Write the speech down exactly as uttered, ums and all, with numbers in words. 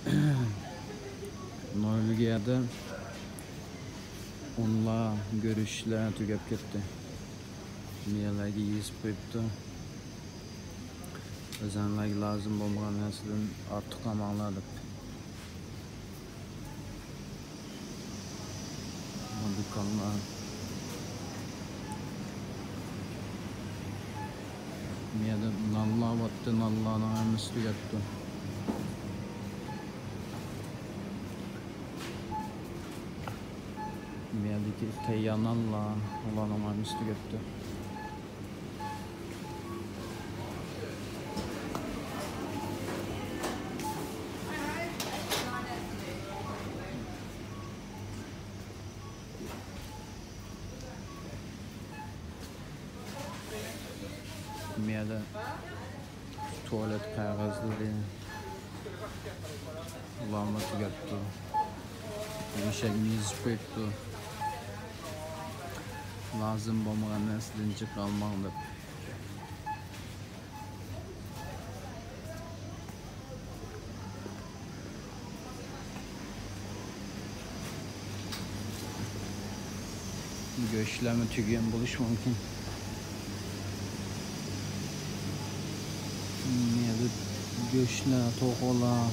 نورۋېگىيەدە ئۇنلار، گۈرۈچلەر تۈگەپ كەتتى. مىيەلەرگە يېزىپ قويۇپتۇ. ئۆزەڭلارغا لازىم بولمىغان نەرسىدىن ئارتۇق ئالماڭلار دەپ. بۇ دۇكانلار. بۇ يەردە نانلار بارتتى، نانلارنىڭ ھەممىسى تۈگەپتۇ. بۇ يەردىكى تەييار نانلار، ئۇلارنىڭ ھەممىسى تۈگەپتۇ. بۇ يەردە تۇالېت قەغەزلىرى، ئۇلارمۇ تۈگەپتۇ. ھەمىشە يېزىپ قويۇپتۇ. لازىم بولمىغان نەرسىدىن جىق ئالماڭ دەپ. گۆشلەرمۇ تۈگىگەن بولۇشى مۇمكىن. يەنە گۆشلەر، توخۇلار،